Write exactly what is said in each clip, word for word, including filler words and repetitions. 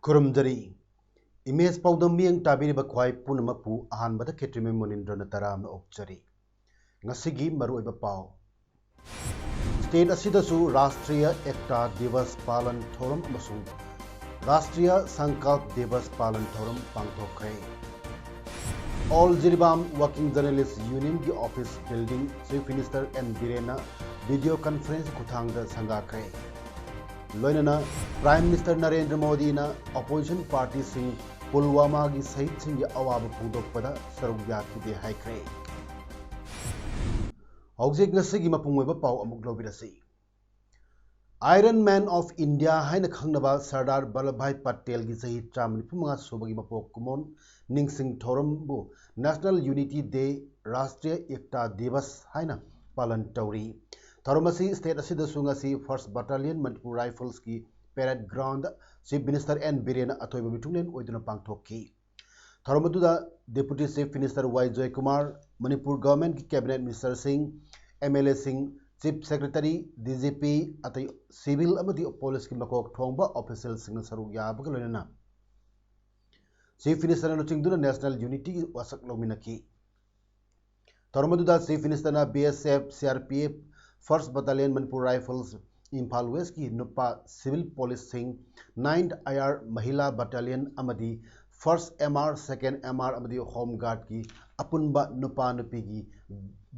ꯈꯨꯔꯨꯝꯖꯔꯤ꯫ Image ꯄꯥꯎꯗꯝ ꯃꯤꯠꯌꯦꯡ ꯇꯥꯕꯤꯔꯤꯕ ꯈ꯭ꯋꯥꯏ ꯄꯨꯝꯅꯃꯛꯄꯨ ꯑꯍꯥꯟꯕꯗ ꯈꯦꯇ꯭ꯔꯤꯃꯌꯨꯝ ꯃꯨꯅꯤꯟꯗ꯭ꯔꯅ ꯇꯔꯥꯝꯅ ꯑꯣꯛꯆꯔꯤ꯫ ꯉꯁꯤꯒꯤ ꯃꯔꯨꯑꯣꯏꯕ ꯄꯥꯎ꯫ ꯁ꯭ꯇꯦꯠ ꯑꯁꯤꯗꯁꯨ ꯔꯥꯁꯇ꯭ꯔꯤꯌ ꯑꯦꯛꯇꯥ ꯗꯤꯕꯁ ꯄꯥꯂꯟ ꯊꯧꯔꯝ ꯑꯃꯁꯨꯡ ꯔꯥꯁꯇ꯭ꯔꯤꯌ ꯁꯪꯀꯜꯞ ꯗꯤꯕꯁ ꯄꯥꯂꯟ ꯊꯧꯔꯝ ꯄꯥꯡꯊꯣꯛꯈ꯭ꯔꯦ꯫ ꯑꯣꯜ ꯖꯤꯔꯤꯕꯥꯝ ꯋꯥꯔꯀꯤꯡ ꯖꯔꯅꯦꯂꯤꯁ ꯌꯨꯅꯤꯌꯟꯒꯤ office building chief minister N ꯕꯤꯔꯦꯟꯅ ꯚꯤꯗꯤꯑꯣ ꯀꯟꯐꯔꯦꯟꯁ ꯈꯨꯠꯊꯥꯡꯗ ꯁꯪꯒꯥꯈ꯭ꯔꯦ꯫ ꯂꯣꯏꯅꯅ ꯄ꯭ꯔꯥꯏꯝ ꯃꯤꯅꯤꯁꯇꯔ ꯅꯔꯦꯟꯗ꯭ꯔ ꯃꯣꯗꯤꯅ ꯑꯣꯄꯣꯖꯤꯁꯟ ꯄꯥꯔꯇꯤꯁꯤꯡ ꯄꯨꯜꯋꯥꯃꯥꯒꯤ ꯁꯍꯤꯗꯁꯤꯡꯒꯤ ꯑꯋꯥꯕ ꯐꯣꯡꯗꯣꯛꯄꯗ ꯁꯔꯨꯛ ꯌꯥꯈꯤꯗꯦ ꯍꯥꯏꯈ꯭ꯔꯦ꯫ ꯍꯧꯖꯤꯛ ꯉꯁꯤꯒꯤ ꯃꯄꯨꯡ ꯑꯣꯏꯕ ꯄꯥꯎ ꯑꯃꯨꯛ ꯂꯧꯕꯤꯔꯁꯤ꯫ ꯑꯥꯏꯔꯟ ꯃꯦꯟ ꯑꯣꯐ ꯏꯟꯗꯤꯌꯥ ꯍꯥꯏꯅ ꯈꯪꯅꯕ ꯁꯔꯗꯥꯔ ꯚꯜꯂꯚꯚꯥꯏ ꯄꯇꯦꯜꯒꯤ ꯆꯍꯤ ꯆꯥꯝꯃ ꯅꯤꯐꯨ ꯃꯉꯥ ꯁꯨꯕꯒꯤ ꯃꯄꯣꯛ ꯀꯨꯝꯑꯣꯟ ꯅꯤꯡꯁꯤꯡ ꯊꯧꯔꯝꯕꯨ ꯅꯦꯁꯅꯦꯜ ꯌꯨꯅꯤꯇꯤ ꯗꯦ, ꯔꯥꯁꯇ꯭ꯔꯤꯌ ꯑꯦꯛꯇꯥ ꯗꯤꯕꯁ ꯍꯥꯏꯅ ꯄꯥꯂꯟ ꯇꯧꯔꯤ꯫ ꯊꯧꯔꯝ ꯑꯁꯤ ꯁ꯭ꯇꯦꯠ ꯑꯁꯤꯗꯁꯨ ꯉꯁꯤ ꯐꯥꯔꯁ ꯕꯠꯇꯥꯂꯤꯌꯟ ꯃꯅꯤꯄꯨꯔ ꯔꯥꯏꯐꯜꯁꯀꯤ parade ground chief minister N ꯕꯤꯔꯦꯟꯅ ꯑꯊꯣꯏꯕ ꯃꯤꯊꯨꯡꯂꯦꯟ ꯑꯣꯏꯗꯨꯅ ꯄꯥꯡꯊꯣꯛꯈꯤ꯫ ꯊꯧꯔꯝ ꯑꯗꯨꯗ deputy chief minister Y Joykumar, Manipur ꯒꯚꯔꯟꯃꯦꯟꯠꯀꯤ ꯀꯦꯕꯤꯅꯦꯠ ꯃꯤꯅꯤꯁꯇꯔꯁꯤꯡ, ꯑꯦꯝ ꯑꯦꯜ ꯑꯦꯁꯤꯡ, chief secretary, D G P, ꯑꯇꯩ ꯁꯤꯚꯤꯜ ꯑꯃꯗꯤ ꯄꯨꯂꯤꯁꯀꯤ ꯃꯀꯣꯛ ꯊꯣꯡꯕ ꯑꯣꯐꯤꯁꯤꯌꯦꯜꯁꯤꯡꯅ ꯁꯔꯨꯛ ꯌꯥꯕꯒ ꯂꯣꯏꯅꯅ ꯆꯤꯐ ꯃꯤꯅꯤꯁꯇꯔꯅ ꯂꯨꯆꯤꯡꯗꯨꯅ ꯅꯦꯁꯅꯦꯜ ꯌꯨꯅꯤꯇꯤꯒꯤ ꯋꯥꯁꯛ ꯂꯧꯃꯤꯟꯅꯈꯤ꯫ ꯊꯧꯔꯝ ꯑꯗꯨꯗ ꯆꯤꯐ ꯃꯤꯅꯤꯁꯇꯔꯅ B S F, C R P F, first battalion Manipur rifles, Imphal ꯋꯦꯁꯀꯤ ꯅꯨꯄꯥ ꯁꯤꯚꯤꯜ ꯄꯨꯂꯤꯁꯁꯤꯡ, ninth I R Mahila battalion ꯑꯃꯗꯤ first M R, second M R ꯑꯃꯗꯤ ꯍꯣꯝ ꯒꯥꯔꯗꯀꯤ ꯑꯄꯨꯟꯕ ꯅꯨꯄꯥ ꯅꯨꯄꯤꯒꯤ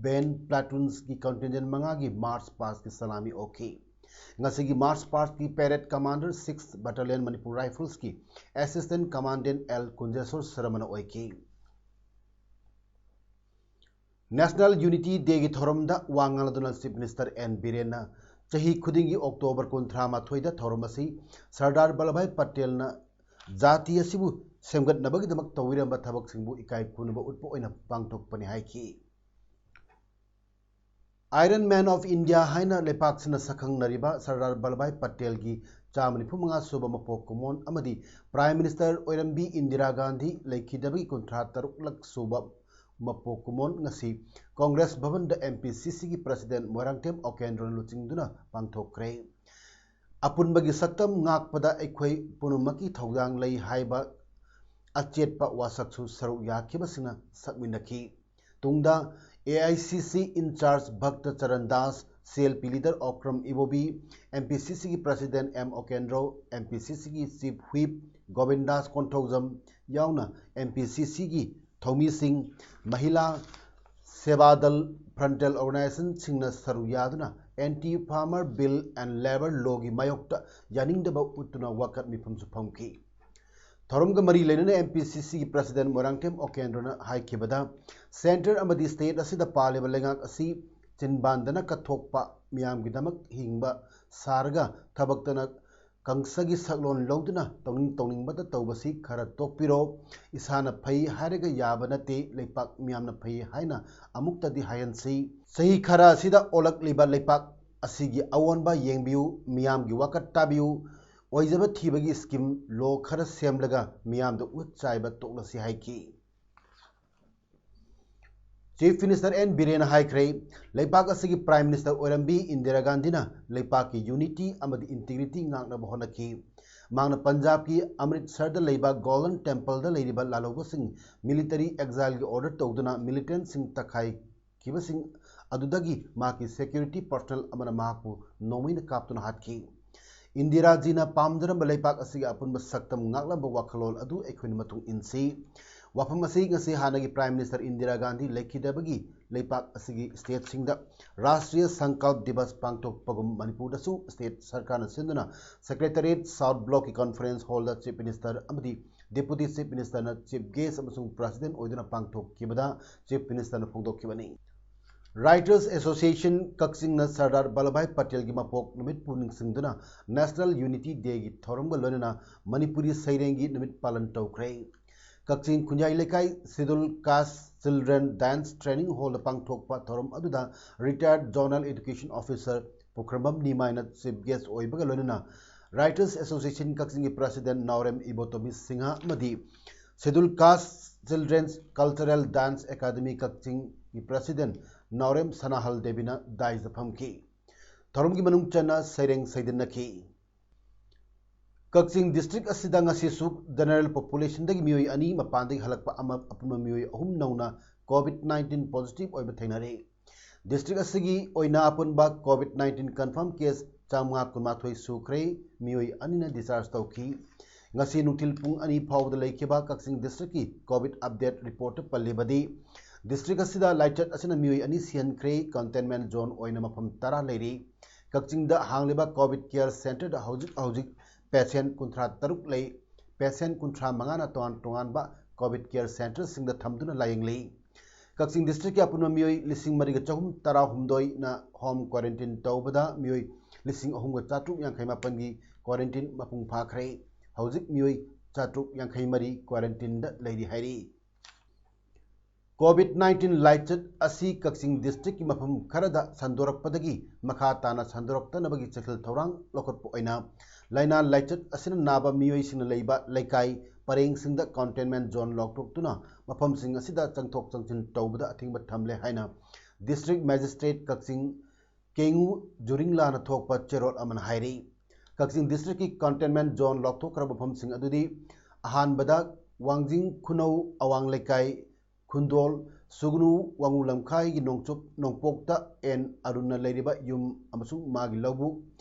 ꯕꯦꯟꯗ ꯄ꯭ꯂꯥꯇꯨꯟꯁꯀꯤ ꯀꯟꯇꯤꯟꯖꯦꯟꯠ ꯃꯉꯥꯒꯤ ꯃꯥꯔꯆ ꯄꯥꯁꯀꯤ ꯁꯂꯥꯃꯤ ꯑꯣꯛꯈꯤ꯫ ꯉꯁꯤꯒꯤ ꯃꯥꯔꯆ ꯄꯥꯁꯀꯤ parade commander six battalion Manipur ꯔꯥꯏꯐꯜꯁꯀꯤ ꯑꯦꯁꯤꯁꯇꯦꯟꯠ ꯀꯃꯥꯟꯗꯦꯟꯠ ꯑꯦꯜ ꯀꯨꯟꯖꯦꯁꯣꯔ ꯁꯔꯃꯅ ꯑꯣꯏꯈꯤ꯫ ꯅꯦꯁꯅꯦꯜ ꯌꯨꯅꯤꯇꯤ ꯗꯦꯒꯤ ꯊꯧꯔꯝꯗ ꯋꯥ ꯉꯥꯡꯂꯗꯨꯅ ꯆꯤꯐ ꯃꯤꯅꯤꯁꯇꯔ ꯑꯦꯟ ꯕꯤꯔꯦꯟꯅ ꯆꯍꯤ ꯈꯨꯗꯤꯡꯒꯤ ꯑꯣꯛꯇꯣꯕꯔ ꯀꯨꯟꯊ꯭ꯔꯥ ꯃꯥꯊꯣꯏꯗ ꯊꯧꯔꯝ ꯑꯁꯤ ꯁꯔꯗꯥꯔ ꯚꯜꯂꯚꯚꯥꯏ ꯄꯇꯦꯜꯅ ꯖꯥꯇꯤ ꯑꯁꯤꯕꯨ ꯁꯦꯝꯒꯠꯅꯕꯒꯤꯗꯃꯛ ꯇꯧꯕꯤꯔꯝꯕ ꯊꯕꯛꯁꯤꯡꯕꯨ ꯏꯀꯥꯏ ꯈꯨꯝꯅꯕ ꯎꯠꯄ ꯑꯣꯏꯅ ꯄꯥꯡꯊꯣꯛꯄꯅꯤ ꯍꯥꯏꯈꯤ꯫ Iron Man of India ꯍꯥꯏꯅ ꯂꯩꯄꯥꯛꯁꯤꯅ ꯁꯛꯈꯪꯅꯔꯤꯕ ꯁꯔꯗꯥꯔ ꯚꯜꯂꯚꯚꯥꯏ ꯄꯇꯦꯜꯒꯤ ꯆꯥꯝꯃ ꯅꯤꯐꯨ ꯃꯉꯥ ꯁꯨꯕ ꯃꯄꯣꯛ ꯀꯨꯝꯑꯣꯟ ꯑꯃꯗꯤ Prime Minister ꯑꯣꯏꯔꯝꯕꯤ ꯏꯟꯗꯤꯔꯥ ꯒꯥꯟꯙꯤ ꯂꯩꯈꯤꯗꯕꯒꯤ ꯀꯨꯟꯊ꯭ꯔꯥ ꯇꯔꯨꯛꯂꯛ ꯁꯨꯕ ꯃꯄꯣꯛ ꯀꯨꯝꯑꯣꯟ ꯉꯁꯤ Congress ꯚꯕꯟꯗ M P C C ꯒꯤ President ꯃꯣꯏꯔꯥꯡꯊꯦꯝ ꯑꯣꯀꯦꯟꯗ꯭ꯔꯣꯅ ꯂꯨꯆꯤꯡꯗꯨꯅ ꯄꯥꯡꯊꯣꯛꯈ꯭ꯔꯦ꯫ ꯑꯄꯨꯟꯕꯒꯤ ꯁꯛꯇꯝ ꯉꯥꯛꯄꯗ ꯑꯩꯈꯣꯏ ꯄꯨꯝꯅꯃꯛꯀꯤ ꯊꯧꯗꯥꯡ ꯂꯩ ꯍꯥꯏꯕ ꯑꯆꯦꯠꯄ ꯋꯥꯁꯛꯁꯨ ꯁꯔꯨꯛ ꯌꯥꯈꯤꯕꯁꯤꯡꯅ ꯁꯛꯃꯤꯟꯅꯈꯤ꯫ ꯇꯨꯡꯗ A I C C in charge ꯚꯛꯇ Charan Das, C L P leader Okram Ibobi, M P C C ꯒꯤ President M ꯑꯣꯀꯦꯟꯗ꯭ꯔꯣ, M P C C ꯒꯤ Chief Whip ꯒꯣꯕꯤꯟꯗꯥꯁ ꯀꯣꯟꯊꯧꯖꯝ ꯌꯥꯎꯅ M P C C ꯒꯤ ꯊꯧꯃꯤꯁꯤꯡ, ꯃꯍꯤꯂꯥ ꯁꯦꯕꯥꯗꯜ frontal organization ꯁꯤꯡꯅ ꯁꯔꯨꯛ ꯌꯥꯗꯨꯅ Anti Farmer Bill and Labour Law ꯒꯤ ꯃꯥꯌꯣꯛꯇ ꯌꯥꯅꯤꯡꯗꯕ ꯎꯠꯇꯨꯅ ꯋꯥꯀꯠ ꯃꯤꯐꯝꯁꯨ ꯐꯝꯈꯤ꯫ ꯊꯧꯔꯝꯒ ꯃꯔꯤ ꯂꯩꯅꯅ M P C C ꯒꯤ President ꯃꯣꯏꯔꯥꯡꯊꯦꯝ ꯑꯣꯀꯦꯟꯗ꯭ꯔꯣꯅ ꯍꯥꯏꯈꯤꯕꯗ, Centre ꯑꯃꯗꯤ State ꯑꯁꯤꯗ ꯄꯥꯜꯂꯤꯕ ꯂꯩꯉꯥꯛ ꯑꯁꯤ ꯆꯤꯟꯕꯥꯟꯗꯅ ꯀꯠꯊꯣꯛꯄ, ꯃꯤꯌꯥꯝꯒꯤꯗꯃꯛ ꯍꯤꯡꯕ ꯁꯥꯔꯒ ꯊꯕꯛꯇꯅ ꯀꯪꯁꯒꯤ ꯁꯛꯂꯣꯟ ꯂꯧꯗꯨꯅ ꯇꯧꯅꯤꯡ ꯇꯧꯅꯤꯡꯕꯇ ꯇꯧꯕꯁꯤ ꯈꯔ ꯇꯣꯛꯄꯤꯔꯣ꯫ ꯏꯁꯥꯅ ꯐꯩ ꯍꯥꯏꯔꯒ ꯌꯥꯕ ꯅꯠꯇꯦ, ꯂꯩꯄꯥꯛ ꯃꯤꯌꯥꯝꯅ ꯐꯩ ꯍꯥꯏꯅ ꯑꯃꯨꯛꯇꯗꯤ ꯍꯥꯏꯍꯟꯁꯤ꯫ ꯆꯍꯤ ꯈꯔ ꯑꯁꯤꯗ ꯑꯣꯜꯂꯛꯂꯤꯕ ꯂꯩꯄꯥꯛ ꯑꯁꯤꯒꯤ ꯑꯑꯣꯟꯕ ꯌꯦꯡꯕꯤꯌꯨ, ꯃꯤꯌꯥꯝꯒꯤ ꯋꯥꯀꯠ ꯇꯥꯕꯤꯌꯨ, ꯑꯣꯏꯖꯕ ꯊꯤꯕꯒꯤ scheme law ꯈꯔ ꯁꯦꯝꯂꯒ ꯃꯤꯌꯥꯝꯗ ꯎꯠ ꯆꯥꯏꯕ ꯇꯣꯛꯂꯁꯤ ꯍꯥꯏꯈꯤ꯫ Chief Minister N ꯕꯤꯔꯦꯟꯅ ꯍꯥꯏꯈ꯭ꯔꯦ, ꯂꯩꯄꯥꯛ ꯑꯁꯤꯒꯤ Prime Minister ꯑꯣꯏꯔꯝꯕꯤ ꯏꯟꯗꯤꯔꯥ ꯒꯥꯟꯙꯤꯅ ꯂꯩꯄꯥꯛꯀꯤ unity ꯑꯃꯗꯤ integrity ꯉꯥꯛꯅꯕ ꯍꯣꯠꯅꯈꯤ꯫ ꯃꯍꯥꯛꯅ ꯄꯟꯖꯥꯕꯀꯤ ꯑꯃ꯭ꯔꯤꯠꯁꯔꯗ ꯂꯩꯕ Golden Templeꯗ ꯂꯩꯔꯤꯕ ꯂꯥꯜꯍꯧꯕꯁꯤꯡ military exileꯒꯤ order ꯇꯧꯗꯨꯅ militantꯁꯤꯡ ꯇꯛꯈꯥꯏꯈꯤꯕꯁꯤꯡ ꯑꯗꯨꯗꯒꯤ ꯃꯍꯥꯛꯀꯤ security personnel ꯑꯃꯅ ꯃꯍꯥꯛꯄꯨ ꯅꯣꯡꯃꯩꯅ ꯀꯥꯞꯇꯨꯅ ꯍꯥꯠꯈꯤ꯫ ꯏꯟꯗꯤꯔꯥꯖꯤꯅ ꯄꯥꯝꯖꯔꯝꯕ ꯂꯩꯄꯥꯛ ꯑꯁꯤꯒꯤ ꯑꯄꯨꯟꯕ ꯁꯛꯇꯝ ꯉꯥꯛꯂꯝꯕ ꯋꯥꯈꯜꯂꯣꯟ ꯑꯗꯨ ꯑꯩꯈꯣꯏꯅ ꯃꯇꯨꯡ ꯏꯟꯁꯤ꯫ ꯋꯥꯐꯝ ꯑꯁꯤ ꯉꯁꯤ ꯍꯥꯟꯅꯒꯤ Prime Minister ꯏꯟꯗꯤꯔꯥ ꯒꯥꯟꯙꯤ ꯂꯩꯈꯤꯗꯕꯒꯤ ꯂꯩꯄꯥꯛ ꯑꯁꯤꯒꯤ stateꯁꯤꯡꯗ Rashtriya Sankalp Divas ꯄꯥꯡꯊꯣꯛꯄꯒꯨꯝ ꯃꯅꯤꯄꯨꯔꯗꯁꯨ state ꯁꯔꯀꯥꯔꯅ ꯁꯤꯟꯗꯨꯅ Secretariat South Blockꯀꯤ conference hallꯗ Chief Minister ꯑꯃꯗꯤ Deputy Chief Ministerꯅ chief guest ꯑꯃꯁꯨꯡ President ꯑꯣꯏꯗꯨꯅ ꯄꯥꯡꯊꯣꯛꯈꯤꯕꯗ Chief Ministerꯅ ꯐꯣꯡꯗꯣꯛꯈꯤꯕꯅꯤ꯫ Writers Association ꯀꯛꯆꯤꯡꯅ Sardar Vallabhbhai ꯄꯇꯦꯜꯒꯤ ꯃꯄꯣꯛ ꯅꯨꯃꯤꯠꯄꯨ ꯅꯤꯡꯁꯤꯡꯗꯨꯅ National Unity Dayꯒꯤ ꯊꯧꯔꯝꯒ ꯂꯣꯏꯅꯅ ꯃꯅꯤꯄꯨꯔꯤ ꯁꯩꯔꯦꯡꯒꯤ ꯅꯨꯃꯤꯠ ꯄꯥꯂꯟ ꯇꯧꯈ꯭ꯔꯦ꯫ ꯀꯛꯆꯤꯡ ꯈꯨꯟꯌꯥꯏ ꯂꯩꯀꯥꯏ Scheduled Caste Children Dance Training Hallꯗ ꯄꯥꯡꯊꯣꯛꯄ ꯊꯧꯔꯝ ꯑꯗꯨꯗ Retired Zonal Education Officer ꯄꯨꯈ꯭ꯔꯝꯕꯝ ꯅꯤꯃꯥꯏꯅ Chief Guest ꯑꯣꯏꯕꯒ ꯂꯣꯏꯅꯅ Writers Association ꯀꯛꯆꯤꯡꯒꯤ President ꯅꯥꯎꯔꯦꯝ ꯏꯕꯣꯇꯣꯝꯕꯤ ꯁꯤꯡꯍ ꯑꯃꯗꯤ Scheduled Caste Children's Cultural Dance Academy ꯀꯛꯆꯤꯡꯒꯤ President ꯅꯥꯎꯔꯦꯝ ꯁꯅꯥꯍꯜ ꯗꯦꯕꯤꯅ dais ꯐꯝꯈꯤ꯫ ꯊꯧꯔꯝꯒꯤ ꯃꯅꯨꯡ ꯆꯟꯅ ꯁꯩꯔꯦꯡ ꯁꯩꯗꯟꯅꯈꯤ꯫ ꯀꯛꯆꯤꯡ district ꯑꯁꯤꯗ ꯉꯁꯤꯁꯨ general populationꯗꯒꯤ ꯃꯤꯑꯣꯏ ꯑꯅꯤ, ꯃꯄꯥꯟꯗꯒꯤ ꯍꯜꯂꯛꯄ ꯑꯃ, ꯑꯄꯨꯟꯕ ꯃꯤꯑꯣꯏ ꯑꯍꯨꯝ ꯅꯧꯅ COVID nineteen positive ꯑꯣꯏꯕ ꯊꯦꯡꯅꯔꯦ꯫ District ꯑꯁꯤꯒꯤ ꯑꯣꯏꯅ ꯑꯄꯨꯟꯕ COVID nineteen confirm case ꯆꯥꯝꯃꯉꯥ ꯀꯨꯟꯃꯥꯊꯣꯏ ꯁꯨꯈ꯭ꯔꯦ, ꯃꯤꯑꯣꯏ ꯑꯅꯤꯅ discharge ꯇꯧꯈꯤ꯫ ꯉꯁꯤ ꯅꯨꯡꯊꯤꯜ ꯄꯨꯡ ꯑꯅꯤ ꯐꯥꯎꯕꯗ ꯂꯩꯈꯤꯕ ꯀꯛꯆꯤꯡ districtꯀꯤ COVID update reportꯇ ꯄꯜꯂꯤꯕꯗꯤ, district ꯑꯁꯤꯗ ꯂꯥꯏꯆꯠ ꯑꯁꯤꯅ ꯃꯤꯑꯣꯏ ꯑꯅꯤ ꯁꯤꯍꯟꯈ꯭ꯔꯦ, containment zone ꯑꯣꯏꯅ ꯃꯐꯝ ꯇꯔꯥ ꯂꯩꯔꯤ꯫ ꯀꯛꯆꯤꯡꯗ ꯍꯥꯡꯂꯤꯕ COVID care centreꯗ ꯍꯧꯖꯤꯛ ꯍꯧꯖꯤꯛ patient ꯀꯨꯟꯊ꯭ꯔꯥ ꯇꯔꯨꯛ ꯂꯩ꯫ Patient ꯀꯨꯟꯊ꯭ꯔꯥ ꯃꯉꯥꯅ ꯇꯣꯉꯥꯟ ꯇꯣꯉꯥꯟꯕ COVID care centreꯁꯤꯡꯗ ꯊꯝꯗꯨꯅ ꯂꯥꯌꯦꯡꯂꯤ꯫ ꯀꯛꯆꯤꯡ districtꯀꯤ ꯑꯄꯨꯟꯕ ꯃꯤꯑꯣꯏ ꯂꯤꯁꯤꯡ ꯃꯔꯤꯒ ꯆꯍꯨꯝ ꯇꯔꯥꯍꯨꯝꯗꯣꯏꯅ home quarantine ꯇꯧꯕꯗ ꯃꯤꯑꯣꯏ ꯂꯤꯁꯤꯡ ꯑꯍꯨꯝꯒ ꯆꯥꯇ꯭ꯔꯨꯛ ꯌꯥꯡꯈꯩ ꯃꯥꯄꯟꯒꯤ quarantine ꯃꯄꯨꯡ ꯐꯥꯈ꯭ꯔꯦ꯫ ꯍꯧꯖꯤꯛ ꯃꯤꯑꯣꯏ ꯆꯥꯇ꯭ꯔꯨꯛ ꯌꯥꯡꯈꯩ ꯃꯔꯤ quarantineꯗ ꯂꯩꯔꯤ ꯍꯥꯏꯔꯤ꯫ COVID nineteen ꯂꯥꯏꯆꯠ ꯑꯁꯤ ꯀꯛꯆꯤꯡ districtꯀꯤ ꯃꯐꯝ ꯈꯔꯗ ꯁꯟꯗꯣꯔꯛꯄꯗꯒꯤ ꯃꯈꯥ ꯇꯥꯅ ꯁꯟꯗꯣꯔꯛꯇꯅꯕꯒꯤ ꯆꯦꯛꯁꯤꯜ ꯊꯧꯔꯥꯡ ꯂꯧꯈꯠꯄ ꯑꯣꯏꯅ ꯂꯥꯏꯅꯥ ꯂꯥꯏꯆꯠ ꯑꯁꯤꯅ ꯅꯥꯕ ꯃꯤꯑꯣꯏꯁꯤꯡꯅ ꯂꯩꯕ ꯂꯩꯀꯥꯏ ꯄꯔꯦꯡꯁꯤꯡꯗ containment zone ꯂꯥꯎꯊꯣꯛꯇꯨꯅ ꯃꯐꯝꯁꯤꯡ ꯑꯁꯤꯗ ꯆꯪꯊꯣꯛ ꯆꯪꯁꯤꯟ ꯇꯧꯕꯗ ꯑꯊꯤꯡꯕ ꯊꯝꯂꯦ ꯍꯥꯏꯅ District Magistrate ꯀꯛꯆꯤꯡ ꯀꯦꯉꯨ ꯖꯨꯔꯤꯡꯂꯥꯅ ꯊꯣꯛꯄ ꯆꯦꯔꯣꯜ ꯑꯃꯅ ꯍꯥꯏꯔꯤ꯫ ꯀꯛꯆꯤꯡ districtꯀꯤ containment zone ꯂꯥꯎꯊꯣꯛꯈ꯭ꯔꯕ ꯃꯐꯝꯁꯤꯡ ꯑꯗꯨꯗꯤ ꯑꯍꯥꯟꯕꯗ ꯋꯥꯡꯖꯤꯡ ꯈꯨꯅꯧ ꯑꯋꯥꯡ ꯂꯩꯀꯥꯏ, ꯈꯨꯟꯗꯣꯜ, ꯁꯨꯒꯅꯨ, ꯋꯥꯉꯨ ꯂꯝꯈꯥꯏꯒꯤ ꯅꯣꯡꯆꯨꯞ ꯅꯣꯡꯄꯣꯛꯇ ꯑꯦꯟ ꯑꯔꯨꯟꯅ ꯂꯩꯔꯤꯕ ꯌꯨꯝ ꯑꯃꯁꯨꯡ ꯃꯥꯒꯤ ꯂꯧꯕꯨꯛ,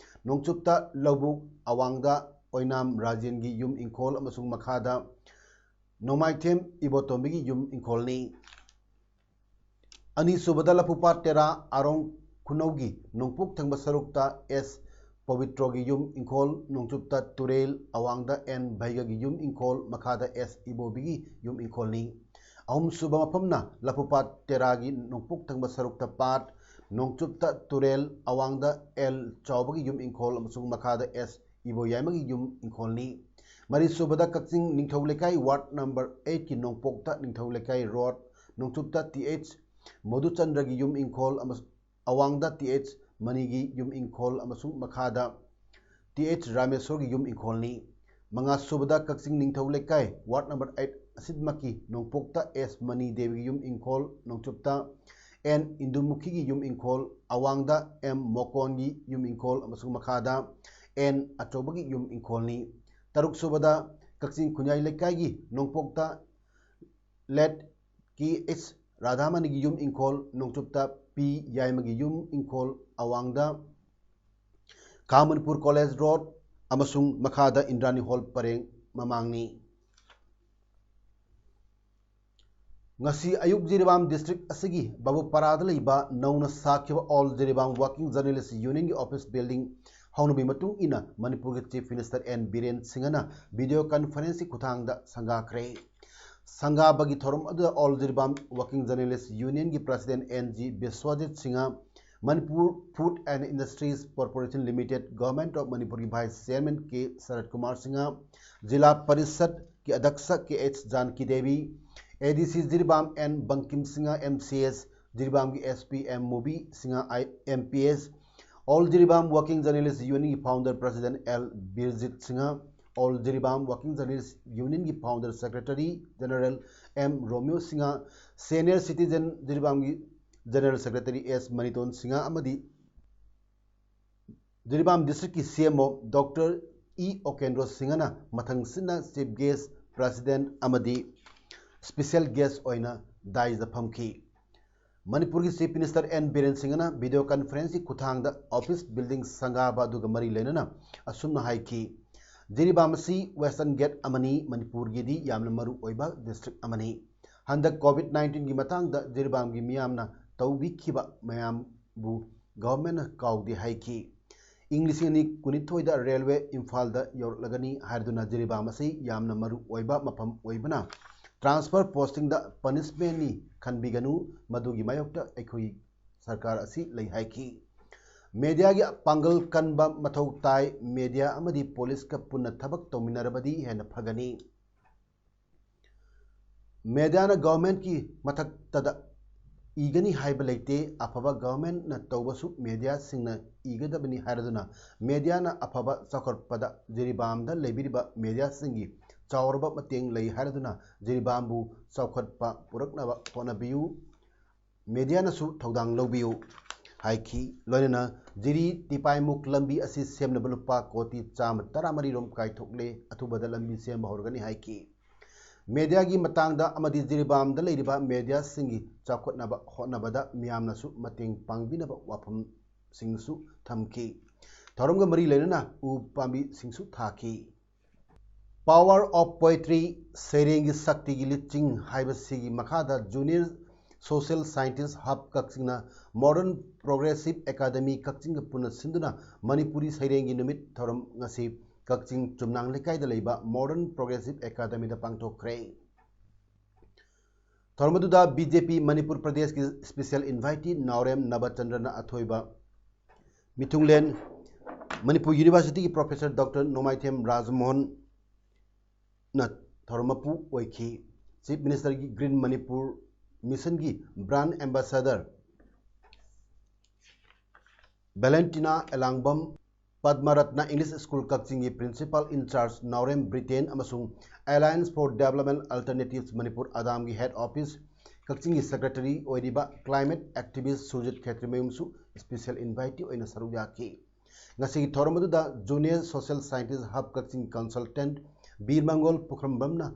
ꯅꯣꯡꯆꯨꯞꯇ ꯂꯧꯕꯨꯛ, ꯑꯋꯥꯡꯗ ꯑꯣꯏꯅꯥꯝ ꯔꯥꯖꯦꯟꯒꯤ ꯌꯨꯝ ꯏꯪꯈꯣꯜ ꯑꯃꯁꯨꯡ ꯃꯈꯥꯗ ꯅꯣꯡꯃꯥꯏꯊꯦꯝ ꯏꯕꯣꯇꯣꯝꯕꯤꯒꯤ ꯌꯨꯝ ꯏꯪꯈꯣꯜꯅꯤ꯫ ꯑꯅꯤꯁꯨꯕꯗ ꯂꯐꯨꯄꯥꯠ ꯇꯦꯔꯥ ꯑꯥꯔꯣꯡ ꯈꯨꯅꯧꯒꯤ ꯅꯣꯡꯄꯣꯛ ꯊꯪꯕ ꯁꯔꯨꯛꯇ ꯑꯦꯁ ꯄꯕꯤꯇ꯭ꯔꯣꯒꯤ ꯌꯨꯝ ꯏꯪꯈꯣꯜ, ꯅꯣꯡꯆꯨꯞꯇ ꯇꯨꯔꯦꯜ, ꯑꯋꯥꯡꯗ ꯑꯦꯟ ꯚꯩꯒꯒꯤ ꯌꯨꯝ ꯏꯪꯈꯣꯜ, ꯃꯈꯥꯗ ꯑꯦꯁ ꯏꯕꯣꯕꯤꯒꯤ ꯌꯨꯝ ꯏꯪꯈꯣꯜꯅꯤ꯫ ꯑꯍꯨꯝꯁꯨꯕ ꯃꯐꯝꯅ ꯂꯐꯨꯄꯥꯠ ꯇꯦꯔꯥꯒꯤ ꯅꯣꯡꯄꯣꯛ ꯊꯪꯕ ꯁꯔꯨꯛꯇ ꯄꯥꯠ, ꯅꯣꯡꯆꯨꯞꯇ ꯇꯨꯔꯦꯜ, ꯑꯋꯥꯡꯗ ꯑꯦꯜ ꯆꯥꯎꯕꯒꯤ ꯌꯨꯝ ꯏꯪꯈꯣꯜ ꯑꯃꯁꯨꯡ ꯃꯈꯥꯗ ꯑꯦꯁ ꯏꯕꯣꯌꯥꯏꯃꯒꯤ ꯌꯨꯝ ꯏꯪꯈꯣꯜꯅꯤ꯫ ꯃꯔꯤꯁꯨꯕꯗ ꯀꯛꯆꯤꯡ ꯅꯤꯡꯊꯧ ꯂꯩꯀꯥꯏ ꯋꯥꯔꯗ ꯅꯝꯕꯔ ꯑꯩꯠꯀꯤ ꯅꯣꯡꯄꯣꯛꯇ ꯅꯤꯡꯊꯧ ꯂꯩꯀꯥꯏ ꯔꯣꯗ, ꯅꯣꯡꯆꯨꯞꯇ ꯇꯤ ꯑꯩꯆ ꯃꯣꯗꯨꯆꯟꯗ꯭ꯔꯒꯤ ꯌꯨꯝ ꯏꯪꯈꯣꯜ ꯑꯃꯁꯨꯡ ꯑꯋꯥꯡꯗ ꯇꯤ ꯑꯩꯆ ꯃꯅꯤꯒꯤ ꯌꯨꯝ ꯏꯪꯈꯣꯜ ꯑꯃꯁꯨꯡ ꯃꯈꯥꯗ ꯇꯤ ꯑꯩꯆ ꯔꯥꯃꯦꯁꯣꯔꯒꯤ ꯌꯨꯝ ꯏꯪꯈꯣꯜꯅꯤ꯫ ꯃꯉꯥꯁꯨꯕꯗ ꯀꯛꯆꯤꯡ ꯅꯤꯡꯊꯧ ꯂꯩꯀꯥꯏ ꯋꯥꯔꯗ ꯅꯝꯕꯔ ꯑꯩꯠ ꯑꯁꯤꯃꯛꯀꯤ ꯅꯣꯡꯄꯣꯛꯇ ꯑꯦꯁ ꯃꯅꯤ ꯗꯦꯕꯤꯒꯤ ꯌꯨꯝ ꯏꯪꯈꯣꯜ, ꯅꯣꯡꯆꯨꯞꯇ ꯑꯦꯟ ꯏꯟꯗꯨꯃꯨꯈꯤꯒꯤ ꯌꯨꯝ ꯏꯪꯈꯣꯜ, ꯑꯋꯥꯡꯗ ꯑꯦꯝ ꯃꯣꯀꯣꯟꯒꯤ ꯌꯨꯝ ꯏꯪꯈꯣꯜ ꯑꯃꯁꯨꯡ ꯃꯈꯥꯗ ꯑꯦꯟ ꯑꯆꯧꯕꯒꯤ ꯌꯨꯝ ꯏꯪꯈꯣꯜꯅꯤ꯫ ꯇꯔꯨꯛꯁꯨꯕꯗ ꯀꯛꯆꯤꯡ ꯈꯨꯟꯌꯥꯏ ꯂꯩꯀꯥꯏꯒꯤ ꯅꯣꯡꯄꯣꯛꯇ ꯂꯦꯠ ꯀꯦ ꯑꯩꯆ ꯔꯥꯙꯥꯃꯅꯤꯒꯤ ꯌꯨꯝ ꯏꯪꯈꯣꯜ, ꯅꯣꯡꯆꯨꯞꯇ ꯄꯤ ꯌꯥꯏꯃꯒꯤ ꯌꯨꯝ ꯏꯪꯈꯣꯜ, ꯑꯋꯥꯡꯗ ꯈꯥ ꯃꯅꯤꯄꯨꯔ ꯀꯣꯂꯦꯖ ꯔꯣꯗ ꯑꯃꯁꯨꯡ ꯃꯈꯥꯗ ꯏꯟꯗ꯭ꯔꯥꯅꯤ ꯍꯣꯜ ꯄꯔꯦꯡ ꯃꯃꯥꯡꯅꯤ꯫ ꯉꯁꯤ ꯑꯌꯨꯛ ꯖꯤꯔꯤꯕꯥꯝ ꯗꯤꯁꯇ꯭ꯔꯤꯛ ꯑꯁꯤꯒꯤ ꯕꯥꯕꯨꯄꯥꯔꯥꯗ ꯂꯩꯕ ꯅꯧꯅ ꯁꯥꯈꯤꯕ ꯑꯣꯜ ꯖꯤꯔꯤꯕꯥꯝ ꯋꯥꯔꯀꯤꯡ ꯖꯔꯅꯦꯂꯤꯁ ꯌꯨꯅꯤꯌꯟꯒꯤ ꯑꯣꯐꯤꯁ ꯕꯤꯜꯗꯤꯡ ꯍꯧꯅꯕꯒꯤ ꯃꯇꯨꯡ ꯏꯟꯅ ꯃꯅꯤꯄꯨꯔꯒꯤ ꯆꯤꯐ ꯃꯤꯅꯤꯁꯇꯔ ꯑꯦꯟ ꯕꯤꯔꯦꯟ ꯁꯤꯡꯍꯅ ꯚꯤꯗꯤꯑꯣ ꯀꯟꯐꯔꯦꯟꯁꯀꯤ ꯈꯨꯠꯊꯥꯡꯗ ꯁꯪꯒꯥꯈ꯭ꯔꯦ꯫ ꯁꯪꯒꯥꯕꯒꯤ ꯊꯧꯔꯝ ꯑꯗꯨꯗ ꯑꯣꯜ ꯖꯤꯔꯤꯕꯥꯝ ꯋꯥꯔꯀꯤꯡ ꯖꯔꯅꯦꯂꯤꯁ ꯌꯨꯅꯤꯌꯟꯒꯤ president N G Biswajit Singh, Manipur food and industries corporation limited, government of ꯃꯅꯤꯄꯨꯔꯒꯤ vice chairman K Sarat Kumar Singh, ꯖꯤꯂꯥ ꯄꯔꯤꯁꯠꯀꯤ ꯑꯗ꯭ꯌꯛꯁ K H Janaki Devi, A D C Jiribam N Bankim Singh, M C S ꯖꯤꯔꯤꯕꯥꯝꯒꯤ S P M Mubi Singh, I M P S, all Jiribam working journalists ꯌꯨꯅꯤꯌꯟꯒꯤ founder president L Birjit Singh, all Jiribam working journalists ꯌꯨꯅꯤꯌꯟꯒꯤ founder secretary general M Romeo Singh, senior citizen ꯖꯤꯔꯤꯕꯥꯝꯒꯤ general secretary S Maniton Singh ꯑꯃꯗꯤ ꯖꯤꯔꯤꯕꯥꯝ ꯗꯤꯁꯇ꯭ꯔꯤꯛꯀꯤ ꯁꯤ M O doctor E ꯑꯣꯀꯦꯟꯗ꯭ꯔꯣ ꯁꯤꯡꯍꯅ ꯃꯊꯪꯁꯤꯠꯅ chief gas, president ꯑꯃꯗꯤ special gas ꯑꯣꯏꯅ ꯗꯥꯏꯁꯇ ꯐꯝꯈꯤ꯫ ꯃꯅꯤꯄꯨꯔꯒꯤ ꯆꯤꯐ ꯃꯤꯅꯤꯁꯇꯔ ꯑꯦꯟ ꯕꯤꯔꯦꯟ ꯁꯤꯡꯍꯅ ꯚꯤꯗꯤꯑꯣ ꯀꯟꯐꯔꯦꯟꯁꯀꯤ ꯈꯨꯠꯊꯥꯡꯗ ꯑꯣꯐꯤꯁ ꯕꯤꯜꯗꯤꯡ ꯁꯪꯒꯥꯕ ꯑꯗꯨꯒ ꯃꯔꯤ ꯂꯩꯅꯅ ꯑꯁꯨꯝꯅ ꯍꯥꯏꯈꯤ, ꯖꯤꯔꯤꯕꯥꯝ ꯑꯁꯤ ꯋꯦꯁꯇꯔꯟ ꯒꯦꯠ ꯑꯃꯅꯤ, ꯃꯅꯤꯄꯨꯔꯒꯤꯗꯤ ꯌꯥꯝꯅ ꯃꯔꯨ ꯑꯣꯏꯕ ꯗꯤꯁꯇ꯭ꯔꯤꯛ ꯑꯃꯅꯤ꯫ ꯍꯟꯗꯛ ꯀꯣꯚꯤꯗ ꯅꯥꯏꯟꯇꯤꯟꯒꯤ ꯃꯇꯥꯡꯗ ꯖꯤꯔꯤꯕꯥꯝꯒꯤ ꯃꯤꯌꯥꯝꯅ ꯇꯧꯕꯤꯈꯤꯕ ꯃꯌꯥꯝꯕꯨ ꯒꯚꯔꯟꯃꯦꯟꯠꯅ ꯀꯥꯎꯗꯦ ꯍꯥꯏꯈꯤ꯫ ꯏꯪ ꯂꯤꯁꯤꯡ ꯑꯅꯤ ꯀꯨꯟꯅꯤꯊꯣꯏꯗ ꯔꯦꯜꯋꯦ ꯏꯝꯐꯥꯜꯗ ꯌꯧꯔꯛꯂꯒꯅꯤ ꯍꯥꯏꯗꯨꯅ ꯖꯤꯔꯤꯕꯥꯝ ꯑꯁꯤ ꯌꯥꯝꯅ ꯃꯔꯨ ꯑꯣꯏꯕ ꯃꯐꯝ ꯑꯣꯏꯕꯅ transfer postingꯗ punishmentꯅꯤ ꯈꯟꯕꯤꯒꯅꯨ, ꯃꯗꯨꯒꯤ ꯃꯥꯌꯣꯛꯇ ꯑꯩꯈꯣꯏ ꯁꯔꯀꯥꯔ ꯑꯁꯤ ꯂꯩ ꯍꯥꯏꯈꯤ꯫ Mediaꯒꯤ ꯄꯥꯡꯒꯜ ꯀꯟꯕ ꯃꯊꯧ ꯇꯥꯏ꯫ Media ꯑꯃꯗꯤ policeꯀ ꯄꯨꯟꯅ ꯊꯕꯛ ꯇꯧꯃꯤꯟꯅꯔꯕꯗꯤ ꯍꯦꯟꯅ ꯐꯒꯅꯤ꯫ Mediaꯅ governmentꯀꯤ ꯃꯊꯛꯇꯗ ꯏꯒꯅꯤ ꯍꯥꯏꯕ ꯂꯩꯇꯦ꯫ ꯑꯐꯕ governmentꯅ ꯇꯧꯕꯁꯨ mediaꯁꯤꯡꯅ ꯏꯒꯗꯕꯅꯤ ꯍꯥꯏꯔꯗꯨꯅ mediaꯅ ꯑꯐꯕ ꯆꯥꯎꯈꯠꯄꯗ ꯖꯤꯔꯤꯕꯥꯝꯗ ꯂꯩꯕꯤꯔꯤꯕ mediaꯁꯤꯡꯒꯤ ꯆꯥꯎꯔꯕ ꯃꯇꯦꯡ ꯂꯩ ꯍꯥꯏꯔꯗꯨꯅ ꯖꯤꯔꯤꯕꯥꯝꯕꯨ ꯆꯥꯎꯈꯠꯄ ꯄꯨꯔꯛꯅꯕ ꯍꯣꯠꯅꯕꯤꯌꯨ꯫ Mediaꯅꯁꯨ ꯊꯧꯗꯥꯡ ꯂꯧꯕꯤꯌꯨ ꯍꯥꯏꯈꯤ꯫ ꯂꯣꯏꯅꯅ ꯖꯤꯔꯤ ꯇꯤꯄꯥꯏꯃꯨꯛ ꯂꯝꯕꯤ ꯑꯁꯤ ꯁꯦꯝꯅꯕ ꯂꯨꯄꯥ ꯀꯣꯇꯤ ꯆꯥꯝꯃ ꯇꯔꯥꯃꯔꯤ ꯔꯣꯝ ꯀꯥꯏꯊꯣꯛꯂꯦ, ꯑꯊꯨꯕꯗ ꯂꯝꯕꯤ ꯁꯦꯝꯕ ꯍꯧꯔꯒꯅꯤ ꯍꯥꯏꯈꯤ꯫ Mediaꯒꯤ ꯃꯇꯥꯡꯗ ꯑꯃꯗꯤ ꯖꯤꯔꯤꯕꯥꯝꯗ ꯂꯩꯔꯤꯕ mediaꯁꯤꯡꯒꯤ ꯆꯥꯎꯈꯠꯅꯕ ꯍꯣꯠꯅꯕꯗ ꯃꯤꯌꯥꯝꯅꯁꯨ ꯃꯇꯦꯡ ꯄꯥꯡꯕꯤꯅꯕ ꯋꯥꯐꯝꯁꯤꯡꯁꯨ ꯊꯝꯈꯤ꯫ ꯊꯧꯔꯝꯒ ꯃꯔꯤ ꯂꯩꯅꯅ ꯎ ꯄꯥꯝꯕꯤꯁꯤꯡꯁꯨ ꯊꯥꯈꯤ꯫ Power of Poetry, ꯁꯩꯔꯦꯡꯒꯤ ꯁꯛꯇꯤꯒꯤ ꯂꯤꯆꯤꯡ ꯍꯥꯏꯕꯁꯤꯒꯤ ꯃꯈꯥꯗ Junior Social Scientist Hub ꯀꯛꯆꯤꯡꯅ Modern Progressive Academy ꯀꯛꯆꯤꯡꯒ ꯄꯨꯟꯅ ꯁꯤꯟꯗꯨꯅ ꯃꯅꯤꯄꯨꯔꯤ ꯁꯩꯔꯦꯡꯒꯤ ꯅꯨꯃꯤꯠ ꯊꯧꯔꯝ ꯉꯁꯤ ꯀꯛꯆꯤꯡ ꯆꯨꯝꯅꯥꯡ ꯂꯩꯀꯥꯏꯗ ꯂꯩꯕ Modern Progressive Academyꯗ ꯄꯥꯡꯊꯣꯛꯈ꯭ꯔꯦ꯫ ꯊꯧꯔꯝ ꯑꯗꯨꯗ BJP ꯃꯅꯤꯄꯨꯔ ꯄ꯭ꯔꯗꯦꯁꯀꯤ special invitee ꯅꯥꯎꯔꯦꯝ ꯅꯕꯆꯟꯗ꯭ꯔꯅ ꯑꯊꯣꯏꯕ ꯃꯤꯊꯨꯡꯂꯦꯟ, ꯃꯅꯤꯄꯨꯔ Universityꯒꯤ Professor Doctor ꯅꯣꯡꯃꯥꯏꯊꯦꯝ ꯔꯥꯖꯃꯣꯍꯟꯅ ꯊꯧꯔꯝ ꯃꯄꯨ ꯑꯣꯏꯈꯤ꯫ Chief Ministerꯒꯤ Green Manipur Missionꯒꯤ Brand Ambassador Valentina Elangbam, Padma Ratna English School ꯀꯛꯆꯤꯡꯒꯤ Principal in Charge Naorem Briten ꯑꯃꯁꯨꯡ Alliance for Development Alternatives Manipur ꯑꯗꯥꯝꯒꯤ Head Office ꯀꯛꯆꯤꯡꯒꯤ Secretary ꯑꯣꯏꯔꯤꯕ Climate Activist ꯁꯨꯔꯖꯤꯠ ꯈꯦꯇ꯭ꯔꯤꯃꯌꯨꯝꯁꯨ special invitee ꯑꯣꯏꯅ ꯁꯔꯨꯛ ꯌꯥꯈꯤ꯫ ꯉꯁꯤꯒꯤ ꯊꯧꯔꯝ ꯑꯗꯨꯗ Junior Social Scientist Hub ꯀꯛꯆꯤꯡ Consultant ꯕꯤꯔ ꯃꯪꯒꯣꯜ ꯄꯨꯈ꯭ꯔꯝꯕꯝꯅ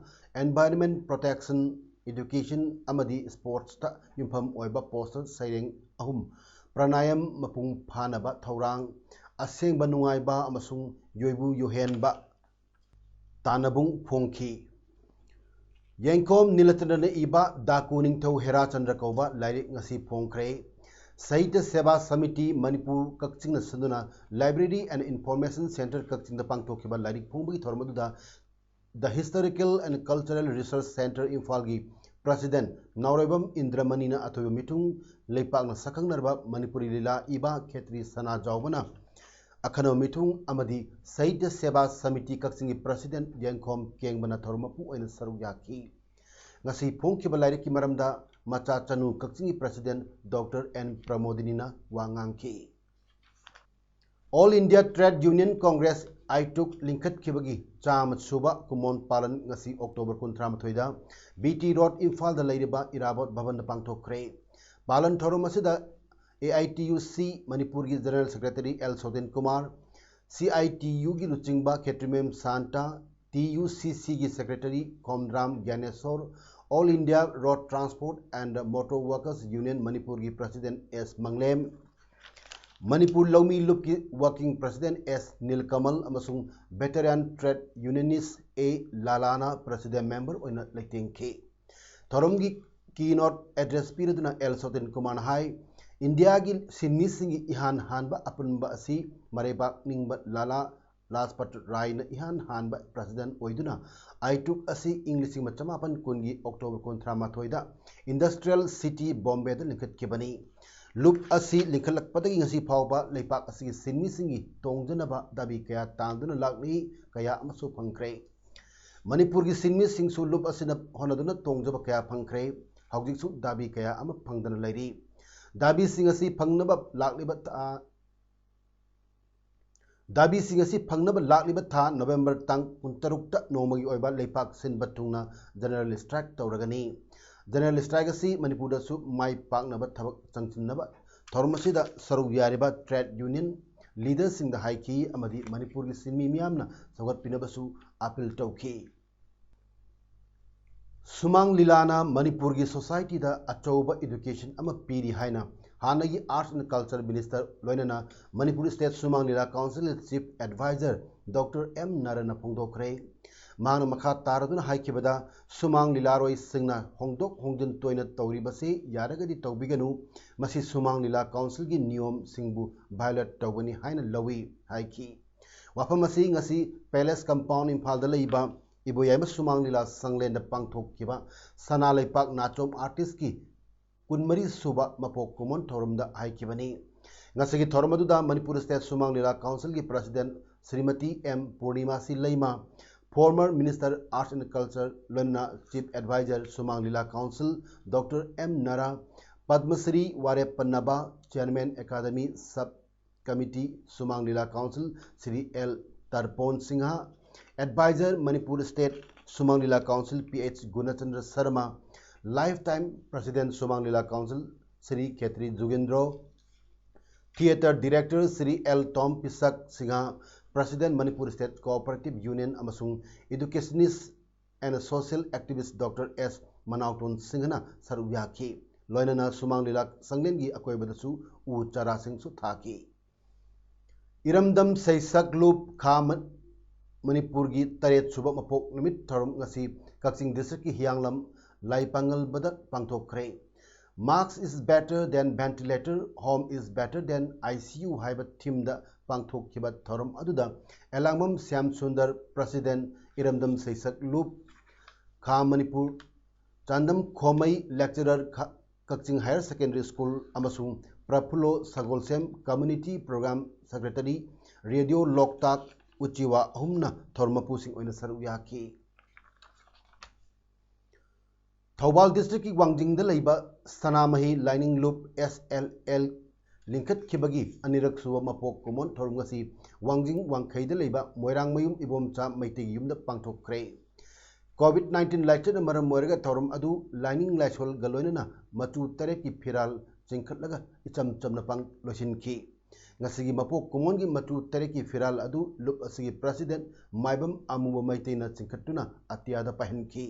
Environment Protection, Education ꯑꯃꯗꯤ Sportsꯇ ꯌꯨꯝꯐꯝ ꯑꯣꯏꯕ poster ꯁꯩꯔꯦꯡ ꯑꯍꯨꯝ, Pranayam ꯃꯄꯨꯡ ꯐꯥꯅꯕ ꯊꯧꯔꯥꯡ, ꯑꯁꯦꯡꯕ ꯅꯨꯡꯉꯥꯏꯕ ꯑꯃꯁꯨꯡ ꯌꯣꯏꯕꯨ ꯌꯣꯍꯦꯟꯕ ꯇꯥꯟꯅꯕꯨꯡ ꯐꯣꯡꯈꯤ꯫ ꯌꯦꯡꯈꯣꯝ ꯅꯤꯂꯆꯟꯗ꯭ꯔꯅ ꯏꯕ ꯗꯥꯀꯨ ꯅꯤꯡꯊꯧ ꯍꯦꯔꯥꯆꯟꯗ꯭ꯔ ꯀꯧꯕ ꯂꯥꯏꯔꯤꯛ ꯉꯁꯤ ꯐꯣꯡꯈ꯭ꯔꯦ꯫ ꯁꯥꯍꯤꯇ꯭ꯌ ꯁꯦꯕꯥ ꯁꯃꯤꯇꯤ ꯃꯅꯤꯄꯨꯔ ꯀꯛꯆꯤꯡꯅ ꯁꯤꯟꯗꯨꯅ Library and Information Centre ꯀꯛꯆꯤꯡꯗ ꯄꯥꯡꯊꯣꯛꯈꯤꯕ ꯂꯥꯏꯔꯤꯛ ꯐꯣꯡꯕꯒꯤ ꯊꯧꯔꯝ ꯑꯗꯨꯗ The Historical and Cultural Research Centre ꯏꯝꯐꯥꯜꯒꯤ President ꯅꯥꯎꯔꯦꯝꯕꯝ ꯏꯟꯗ꯭ꯔꯃꯅꯤꯅ ꯑꯊꯣꯏꯕ ꯃꯤꯊꯨꯡ, ꯂꯩꯄꯥꯛꯅ ꯁꯛꯈꯪꯅꯔꯕ ꯃꯅꯤꯄꯨꯔꯤ ꯂꯤꯂꯥ ꯏꯕ ꯈꯦꯇ꯭ꯔꯤ ꯁꯅꯥꯖꯥꯎꯕꯅ ꯑꯈꯟꯅꯕ ꯃꯤꯊꯨꯡ ꯑꯃꯗꯤ ꯁꯥꯍꯤꯇ꯭ꯌ ꯁꯦꯕꯥ ꯁꯃꯤꯇꯤ ꯀꯛꯆꯤꯡꯒꯤ President ꯌꯦꯡꯈꯣꯝ ꯀꯦꯡꯕꯅ ꯊꯧꯔꯝ ꯃꯄꯨ ꯑꯣꯏꯅ ꯁꯔꯨꯛ ꯌꯥꯈꯤ꯫ ꯉꯁꯤ ꯐꯣꯡꯈꯤꯕ ꯂꯥꯏꯔꯤꯛꯀꯤ ꯃꯔꯝꯗ ꯃꯆꯥ ꯆꯅꯨ ꯀꯛꯆꯤꯡꯒꯤ President Doctor ꯑꯦꯟ ꯄ꯭ꯔꯃꯣꯗꯤꯅꯤꯅ ꯋꯥ ꯉꯥꯡꯈꯤ꯫ All India Trade Union Congress, ꯑꯥꯏꯇꯨꯛ, ꯂꯤꯡꯈꯠꯈꯤꯕꯒꯤ ꯆꯥꯝꯃ ꯁꯨꯕ ꯀꯨꯝꯑꯣꯟ ꯄꯥꯂꯟ ꯉꯁꯤ October ꯀꯨꯟꯊ꯭ꯔꯥ ꯃꯥꯊꯣꯏꯗ ꯕꯤ ꯇꯤ ꯔꯣꯗ ꯏꯝꯐꯥꯜꯗ ꯂꯩꯔꯤꯕ ꯏꯔꯥꯕꯣꯠ ꯚꯕꯟꯗ ꯄꯥꯡꯊꯣꯛꯈ꯭ꯔꯦ꯫ ꯄꯥꯂꯟ ꯊꯧꯔꯝ ꯑꯁꯤꯗ ꯑꯦ ꯑꯥꯏ ꯇꯤ ꯌꯨ ꯁꯤ ꯃꯅꯤꯄꯨꯔꯒꯤ General Secretary L Soten Kumar, C I T ꯌꯨꯒꯤ ꯂꯨꯆꯤꯡꯕ ꯈꯦꯇ꯭ꯔꯤꯃꯌꯨꯝ ꯁꯥꯟꯇ, ꯇꯤ ꯌꯨ ꯁꯤ ꯁꯤꯒꯤ Secretary Khomdram ꯒ꯭ꯌꯥꯅꯦꯁꯣꯔ, All India Road Transport and Motor Workers Union ꯃꯅꯤꯄꯨꯔꯒꯤ President ꯑꯦꯁ ꯃꯪꯂꯦꯝ, ꯃꯅꯤꯄꯨꯔ ꯂꯧꯃꯤ ꯂꯨꯞꯀꯤ Working President ꯑꯦꯁ ꯅꯤꯜꯀꯃꯜ ꯑꯃꯁꯨꯡ Veteran Trade Unionist ꯑꯦ ꯂꯥꯂꯥꯅ President Member ꯑꯣꯏꯅ ꯂꯩꯇꯦꯡꯈꯤ꯫ ꯊꯧꯔꯝꯒꯤ keynote address ꯄꯤꯔꯗꯨꯅ ꯑꯦꯜ ꯁꯣꯇꯦꯟ ꯀꯨꯃꯥꯔꯅ ꯍꯥꯏ, ꯏꯟꯗꯤꯌꯥꯒꯤ ꯁꯤꯟꯃꯤꯁꯤꯡꯒꯤ ꯏꯍꯥꯟ ꯍꯥꯟꯕ ꯑꯄꯨꯟꯕ ꯑꯁꯤ ꯃꯔꯩꯕꯥꯛ ꯅꯤꯡꯕ ꯂꯥꯂꯥ ꯂꯥꯖꯄꯠ ꯔꯥꯏꯅ ꯏꯍꯥꯟ ꯍꯥꯟꯕ President ꯑꯣꯏꯗꯨꯅ ꯑꯥꯏꯇꯨꯛ ꯑꯁꯤ ꯏꯪ ꯂꯤꯁꯤꯡ ꯑꯃ ꯆꯃꯥꯄꯟ ꯀꯨꯟꯒꯤ October ꯀꯨꯟꯊ꯭ꯔꯥ ꯃꯥꯊꯣꯏꯗ Industrial City ꯕꯣꯝꯕꯦꯗ ꯂꯤꯡꯈꯠꯈꯤꯕꯅꯤ꯫ ꯂꯨꯞ ꯑꯁꯤ ꯂꯤꯡꯈꯠꯂꯛꯄꯗꯒꯤ ꯉꯁꯤ ꯐꯥꯎꯕ ꯂꯩꯄꯥꯛ ꯑꯁꯤꯒꯤ ꯁꯤꯟꯃꯤꯁꯤꯡꯒꯤ ꯇꯣꯡꯖꯅꯕ ꯗꯥꯕꯤ ꯀꯌꯥ ꯇꯥꯡꯗꯨꯅ ꯂꯥꯛꯂꯤ, ꯀꯌꯥ ꯑꯃꯁꯨ ꯐꯪꯈ꯭ꯔꯦ꯫ ꯃꯅꯤꯄꯨꯔꯒꯤ ꯁꯤꯟꯃꯤꯁꯤꯡꯁꯨ ꯂꯨꯞ ꯑꯁꯤꯅ ꯍꯣꯠꯅꯗꯨꯅ ꯇꯣꯡꯖꯕ ꯀꯌꯥ ꯐꯪꯈ꯭ꯔꯦ꯫ ꯍꯧꯖꯤꯛꯁꯨ ꯗꯥꯕꯤ ꯀꯌꯥ ꯑꯃ ꯐꯪꯗꯅ ꯂꯩꯔꯤ꯫ ꯗꯥꯕꯤꯁꯤꯡ ꯑꯁꯤ ꯐꯪꯅꯕ ꯂꯥꯛꯂꯤꯕ ꯊꯥ, ꯗꯥꯕꯤꯁꯤꯡ ꯑꯁꯤ ꯐꯪꯅꯕ ꯂꯥꯛꯂꯤꯕ ꯊꯥ November ꯇꯥꯡ ꯀꯨꯟꯇꯔꯨꯛꯇ ꯅꯣꯡꯃꯒꯤ ꯑꯣꯏꯕ ꯂꯩꯄꯥꯛ ꯁꯤꯟꯕ ꯊꯨꯡꯅ General Strike ꯇꯧꯔꯒꯅꯤ꯫ General Strike ꯑꯁꯤ ꯃꯅꯤꯄꯨꯔꯗꯁꯨ ꯃꯥꯏ ꯄꯥꯛꯅꯕ ꯊꯕꯛ ꯆꯪꯁꯤꯟꯅꯕ ꯊꯧꯔꯝ ꯑꯁꯤꯗ ꯁꯔꯨꯛ ꯌꯥꯔꯤꯕ trade union leaderꯁꯤꯡꯗ ꯍꯥꯏꯈꯤ ꯑꯃꯗꯤ ꯃꯅꯤꯄꯨꯔꯒꯤ ꯁꯤꯟꯃꯤ ꯃꯤꯌꯥꯝꯅ ꯁꯧꯒꯠꯄꯤꯅꯕꯁꯨ appeal ꯇꯧꯈꯤ꯫ ꯁꯨꯃꯥꯡ ꯂꯤꯂꯥꯅ ꯃꯅꯤꯄꯨꯔꯒꯤ societyꯗ ꯑꯆꯧꯕ education ꯑꯃ ꯄꯤꯔꯤ ꯍꯥꯏꯅ ꯍꯥꯟꯅꯒꯤ Arts and Culture Minister ꯂꯣꯏꯅꯅ ꯃꯅꯤꯄꯨꯔ State ꯁꯨꯃꯥꯡ ꯂꯤꯂꯥ Councilꯒꯤ Chief Advisor Doctor ꯑꯦꯝ ꯅꯥꯔꯥꯌꯟꯅ ꯐꯣꯡꯗꯣꯛꯈ꯭ꯔꯦ꯫ ꯃꯍꯥꯛꯅ ꯃꯈꯥ ꯇꯥꯔꯗꯨꯅ ꯍꯥꯏꯈꯤꯕꯗ, ꯁꯨꯃꯥꯡ ꯂꯤꯂꯥꯔꯣꯏꯁꯤꯡꯅ ꯍꯣꯡꯗꯣꯛ ꯍꯣꯡꯖꯤꯟ ꯇꯣꯏꯅ ꯇꯧꯔꯤꯕꯁꯤ ꯌꯥꯔꯒꯗꯤ ꯇꯧꯕꯤꯒꯅꯨ, ꯃꯁꯤ ꯁꯨꯃꯥꯡ ꯂꯤꯂꯥ Councilꯒꯤ ꯅꯤꯌꯣꯝꯁꯤꯡꯕꯨ violate ꯇꯧꯕꯅꯤ ꯍꯥꯏꯅ ꯂꯧꯏ ꯍꯥꯏꯈꯤ꯫ ꯋꯥꯐꯝ ꯑꯁꯤ ꯉꯁꯤ Palace Compound ꯏꯝꯐꯥꯜꯗ ꯂꯩꯕ ꯏꯕꯣꯌꯥꯏꯃ ꯁꯨꯃꯥꯡ ꯂꯤꯂꯥ ꯁꯪꯂꯦꯟꯗ ꯄꯥꯡꯊꯣꯛꯈꯤꯕ ꯁꯅꯥ ꯂꯩꯄꯥꯛ ꯅꯥꯆꯣꯝ ꯑꯥꯔꯇꯤꯁꯀꯤ ꯀꯨꯟꯃꯔꯤ ꯁꯨꯕ ꯃꯄꯣꯛ ꯀꯨꯝꯑꯣꯟ ꯊꯧꯔꯝꯗ ꯍꯥꯏꯈꯤꯕꯅꯤ꯫ ꯉꯁꯤꯒꯤ ꯊꯧꯔꯝ ꯑꯗꯨꯗ ꯃꯅꯤꯄꯨꯔ ꯁ꯭ꯇꯦꯠ ꯁꯨꯃꯥꯡ ꯂꯤꯂꯥ ꯀꯥꯎꯟꯁꯤꯜꯒꯤ president Shrimati M ꯄꯨꯔꯅꯤꯃꯥꯁꯤ Leima, former Minister Arts and Culture ꯂꯣꯏꯅꯅ Chief Advisor Sumang Lila council doctor M Nara, Padmashri ꯋꯥꯔꯦꯞ ꯄꯟꯅꯕ, Chairman Academy Sub Committee Sumang Lila council Shri L Tarpon Singh, Advisor Manipur state Sumang Lila council P H Gunachandra Sharma, Lifetime President Sumang Lila council Shri Khetri Jugendro, Theatre Director Shri L Tom Pishak Singh, President Manipur state cooperative union ꯑꯃꯁꯨꯡ Educationist and Social Activist doctor S Manaoton ꯁꯤꯡꯍꯅ ꯁꯔꯨꯛ ꯌꯥꯈꯤ꯫ ꯂꯣꯏꯅꯅ ꯁꯨꯃꯥꯡ ꯂꯤꯂꯥ ꯁꯪꯂꯦꯟꯒꯤ ꯑꯀꯣꯏꯕꯗꯁꯨ ꯎ ꯆꯥꯔꯥꯁꯤꯡꯁꯨ ꯊꯥꯈꯤ꯫ ꯏꯔꯝꯗꯝ ꯁꯩꯁꯛ ꯂꯨꯞ ꯈꯥ ꯃ-, ꯃꯅꯤꯄꯨꯔꯒꯤ ꯇꯔꯦꯠ ꯁꯨꯕ ꯃꯄꯣꯛ ꯅꯨꯃꯤꯠ ꯊꯧꯔꯝ ꯉꯁꯤ ꯀꯛꯆꯤꯡ ꯗꯤꯁꯇ꯭ꯔꯤꯛꯀꯤ ꯍꯤꯌꯥꯡꯂꯝ ꯂꯥꯏꯄꯥꯡꯒꯜꯕꯗ ꯄꯥꯡꯊꯣꯛꯈ꯭ꯔꯦ꯫ Mask is better than ventilator, home is better than I C U ꯍꯥꯏꯕ ꯊꯤꯝꯗ ꯄꯥꯡꯊꯣꯛꯈꯤꯕ ꯊꯧꯔꯝ ꯑꯗꯨꯗ ꯑꯦꯂꯥꯡꯕꯝ ꯁ꯭ꯌꯥꯝ ꯁꯨꯟꯗꯔ, ꯄ꯭ꯔꯁꯤꯗꯦꯟ, ꯏꯔꯝꯗꯝ ꯁꯩꯁꯛ ꯂꯨꯞ ꯈꯥ ꯃꯅꯤꯄꯨꯔ, ꯆꯥꯟꯗꯝ ꯈꯣꯃꯩ, ꯂꯦꯛꯆꯔꯔ ꯈꯥ-, ꯀꯛꯆꯤꯡ ꯍꯥꯌꯔ ꯁꯦꯀꯦꯟꯗꯔꯤ ꯁ꯭ꯀꯨꯜ ꯑꯃꯁꯨꯡ ꯄ꯭ꯔꯐꯨꯜꯂꯣ ꯁꯒꯣꯜꯁꯦꯝ, ꯀꯝꯃ꯭ꯌꯨꯅꯤꯇꯤ ꯄ꯭ꯔꯣꯒ꯭ꯔꯥꯝ ꯁꯦꯀ꯭ꯔꯦꯇꯔꯤ, ꯔꯦꯗꯤꯑꯣ ꯂꯣꯛꯇꯥꯛ, ꯎꯆꯤꯋꯥ ꯑꯍꯨꯝꯅ ꯊꯧꯔꯝ ꯃꯄꯨꯁꯤꯡ ꯑꯣꯏꯅ ꯁꯔꯨꯛ ꯌꯥꯈꯤ꯫ ꯊꯧꯕꯥꯜ ꯗꯤꯁꯇ꯭ꯔꯤꯛꯀꯤ ꯋꯥꯡꯖꯤꯡꯗ ꯂꯩꯕ ꯁꯅꯥꯃꯍꯤ ꯂꯥꯏꯅꯤꯡ ꯂꯨꯞ ꯑꯦꯁ ꯑꯦꯜ ꯑꯦꯜ ꯂꯤꯡꯈꯠꯈꯤꯕꯒꯤ ꯑꯅꯤꯔꯛ ꯁꯨꯕ ꯃꯄꯣꯛ ꯀꯨꯝꯑꯣꯟ ꯊꯧꯔꯝ ꯉꯁꯤ ꯋꯥꯡꯖꯤꯡ ꯋꯥꯡꯈꯩꯗ ꯂꯩꯕ ꯃꯣꯏꯔꯥꯡꯃꯌꯨꯝ ꯏꯕꯣꯝꯆꯥ ꯃꯩꯇꯩꯒꯤ ꯌꯨꯝꯗ ꯄꯥꯡꯊꯣꯛꯈ꯭ꯔꯦ꯫ ꯀꯣꯚꯤꯗ ꯅꯥꯏꯟꯇꯤꯟ ꯂꯥꯏꯆꯠꯅ ꯃꯔꯝ ꯑꯣꯏꯔꯒ ꯊꯧꯔꯝ ꯑꯗꯨ ꯂꯥꯏꯅꯤꯡ ꯂꯥꯏꯁꯣꯜꯒ ꯂꯣꯏꯅꯅ ꯃꯆꯨ ꯇꯔꯦꯠꯀꯤ ꯐꯤꯔꯥꯜ ꯆꯤꯡꯈꯠꯂꯒ ꯏꯆꯝ ꯆꯝꯅ ꯄꯥꯡ-, ꯂꯣꯏꯁꯤꯟꯈꯤ꯫ ꯉꯁꯤꯒꯤ ꯃꯄꯣꯛ ꯀꯨꯝꯑꯣꯟꯒꯤ ꯃꯆꯨ ꯇꯔꯦꯠꯀꯤ ꯐꯤꯔꯥꯜ ꯑꯗꯨ ꯂꯨꯞ ꯑꯁꯤꯒꯤ ꯄ꯭ꯔꯁꯤꯗꯦꯟ ꯃꯥꯏꯕꯝ ꯑꯃꯨꯕ ꯃꯩꯇꯩꯅ ꯆꯤꯡꯈꯠꯇꯨꯅ ꯑꯇꯤꯌꯥꯗ ꯄꯥꯏꯍꯟꯈꯤ꯫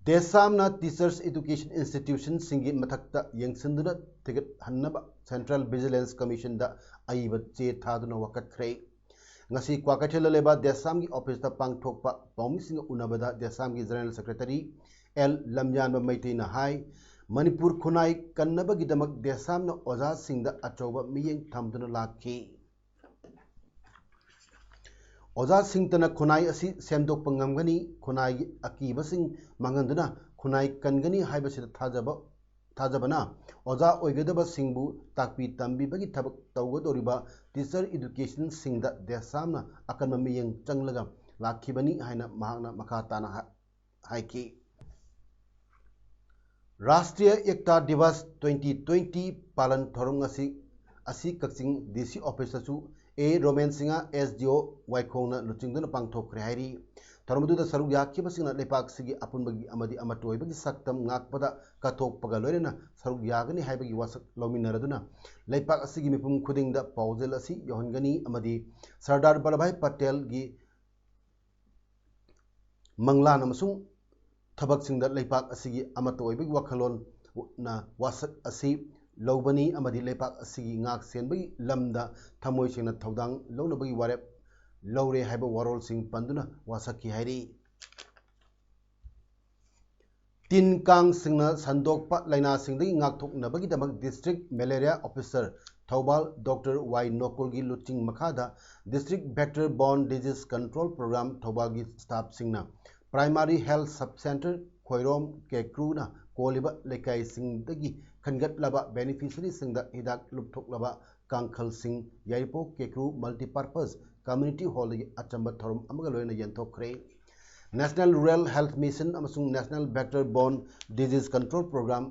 ꯗꯦꯁꯥꯝꯅ teachers education institutionꯁꯤꯡꯒꯤ ꯃꯊꯛꯇ ꯌꯦꯡꯁꯤꯟꯗꯨꯅ ꯊꯤꯒꯠꯍꯟꯅꯕ Central Vigilance Commissionꯗ ꯑꯏꯕ ꯆꯦ ꯊꯥꯗꯨꯅ ꯋꯥꯀꯠꯈ꯭ꯔꯦ꯫ ꯉꯁꯤ ꯀ꯭ꯋꯥꯀꯩꯊꯦꯜꯗ ꯂꯩꯕ ꯗꯦꯁꯥꯝꯒꯤ ꯑꯣꯐꯤꯁꯇ ꯄꯥꯡꯊꯣꯛꯄ ꯄꯥꯎꯃꯤꯁꯤꯡꯒ ꯎꯅꯕꯗ ꯗꯦꯁꯥꯝꯒꯤ General Secretary ꯑꯦꯜ ꯂꯝꯌꯥꯟꯕ ꯃꯩꯇꯩꯅ ꯍꯥꯏ, ꯃꯅꯤꯄꯨꯔ ꯈꯨꯟꯅꯥꯏ ꯀꯟꯅꯕꯒꯤꯗꯃꯛ ꯗꯦꯁꯥꯝꯅ ꯑꯣꯖꯥꯁꯤꯡꯗ ꯑꯆꯧꯕ ꯃꯤꯠꯌꯦꯡ ꯊꯝꯗꯨꯅ ꯂꯥꯛꯈꯤ꯫ ꯑꯣꯖꯥ ꯁꯤꯡꯇꯅ ꯈꯨꯟꯅꯥꯏ ꯑꯁꯤ ꯁꯦꯝꯗꯣꯛꯄ ꯉꯝꯒꯅꯤ, ꯈꯨꯟꯅꯥꯏꯒꯤ ꯑꯀꯤꯕꯁꯤꯡ ꯃꯥꯡꯍꯟꯗꯨꯅ ꯈꯨꯟꯅꯥꯏ ꯀꯟꯒꯅꯤ ꯍꯥꯏꯕꯁꯤꯗ ꯊꯥꯖꯕ, ꯊꯥꯖꯕꯅ ꯑꯣꯖꯥ ꯑꯣꯏꯒꯗꯕꯁꯤꯡꯕꯨ ꯇꯥꯛꯄꯤ ꯇꯝꯕꯤꯕꯒꯤ ꯊꯕꯛ ꯇꯧꯒꯗꯧꯔꯤꯕ teacher educationꯁꯤꯡꯗ ꯗꯦꯁꯥꯝꯅ ꯑꯀꯟꯕ ꯃꯤꯠꯌꯦꯡ ꯆꯪꯂꯒ ꯂꯥꯛꯈꯤꯕꯅꯤ ꯍꯥꯏꯅ ꯃꯍꯥꯛꯅ ꯃꯈꯥ ꯇꯥꯅ ꯍꯥ-, ꯍꯥꯏꯈꯤ꯫ ꯔꯥꯁꯇ꯭ꯔꯤꯌ ꯑꯦꯛꯇꯥ ꯗꯤꯕꯁ twenty twenty ꯄꯥꯂꯟ ꯊꯧꯔꯝ ꯑꯁꯤ, ꯑꯁꯤ ꯀꯛꯆꯤꯡ D C officeꯇꯁꯨ A Roman Singh, S D O ꯋꯥꯏꯈꯣꯡꯅ ꯂꯨꯆꯤꯡꯗꯨꯅ ꯄꯥꯡꯊꯣꯛꯈ꯭ꯔꯦ ꯍꯥꯏꯔꯤ꯫ ꯊꯧꯔꯝ ꯑꯗꯨꯗ ꯁꯔꯨꯛ ꯌꯥꯈꯤꯕꯁꯤꯡꯅ ꯂꯩꯄꯥꯛꯁꯤꯒꯤ ꯑꯄꯨꯟꯕꯒꯤ ꯑꯃꯗꯤ ꯑꯃꯠꯇ ꯑꯣꯏꯕꯒꯤ ꯁꯛꯇꯝ ꯉꯥꯛꯄꯗ ꯀꯠꯊꯣꯛꯄꯒ ꯂꯣꯏꯅꯅ ꯁꯔꯨꯛ ꯌꯥꯒꯅꯤ ꯍꯥꯏꯕꯒꯤ ꯋꯥꯁꯛ ꯂꯧꯃꯤꯟꯅꯔꯗꯨꯅ ꯂꯩꯄꯥꯛ ꯑꯁꯤꯒꯤ ꯃꯤꯄꯨꯝ ꯈꯨꯗꯤꯡꯗ ꯄꯥꯎꯖꯦꯜ ꯑꯁꯤ ꯌꯧꯍꯟꯒꯅꯤ ꯑꯃꯗꯤ ꯁꯔꯗꯥꯔ ꯚꯜꯂꯚꯚꯥꯏ ꯄꯇꯦꯜꯒꯤ ꯃꯪꯂꯥꯟ ꯑꯃꯁꯨꯡ ꯊꯕꯛꯁꯤꯡꯗ ꯂꯩꯄꯥꯛ ꯑꯁꯤꯒꯤ ꯑꯃꯠꯇ ꯑꯣꯏꯕꯒꯤ ꯋꯥꯈꯜꯂꯣꯟꯅ ꯋꯥꯁꯛ ꯑꯁꯤ ꯂꯧꯕꯅꯤ ꯑꯃꯗꯤ ꯂꯩꯄꯥꯛ ꯑꯁꯤꯒꯤ ꯉꯥꯛ ꯁꯦꯟꯕꯒꯤ ꯂꯝꯗ ꯊꯃꯣꯏ ꯁꯦꯡꯅ ꯊꯧꯗꯥꯡ ꯂꯧꯅꯕꯒꯤ ꯋꯥꯔꯦꯞ ꯂꯧꯔꯦ ꯍꯥꯏꯕ ꯋꯥꯔꯣꯜꯁꯤꯡ ꯄꯟꯗꯨꯅ ꯋꯥꯁꯛꯈꯤ ꯍꯥꯏꯔꯤ꯫ ꯇꯤꯟ ꯀꯥꯡꯁꯤꯡꯅ ꯁꯟꯗꯣꯛꯄ ꯂꯥꯏꯅꯥꯁꯤꯡꯗꯒꯤ ꯉꯥꯛꯊꯣꯛꯅꯕꯒꯤꯗꯃꯛ district malaria officer ꯊꯧꯕꯥꯜ ꯗꯣꯛꯇꯔ ꯋꯥꯏ ꯅꯣꯀꯨꯜꯒꯤ ꯂꯨꯆꯤꯡ ꯃꯈꯥꯗ district vector borne disease control program ꯊꯧꯕꯥꯜꯒꯤ staffꯁꯤꯡꯅ primary health sub center Khoirom ꯀꯦꯀ꯭ꯔꯨꯅ ꯀꯣꯜꯂꯤꯕ ꯂꯩꯀꯥꯏꯁꯤꯡꯗꯒꯤ ꯈꯟꯒꯠꯂꯕ beneficiaryꯁꯤꯡꯗ ꯍꯤꯗꯥꯛ ꯂꯨꯞꯊꯣꯛꯂꯕ ꯀꯥꯡꯈꯜꯁꯤꯡ ꯌꯥꯏꯔꯤꯄꯣꯛ ꯀꯦꯀ꯭ꯔꯨ multipurpose community hallꯗꯒꯤ ꯑꯆꯝꯕ ꯊꯧꯔꯝ ꯑꯃꯒ ꯂꯣꯏꯅꯅ ꯌꯦꯟꯊꯣꯛꯈ꯭ꯔꯦ꯫ National Rural Health Mission ꯑꯃꯁꯨꯡ National Vector Borne Disease Control Program,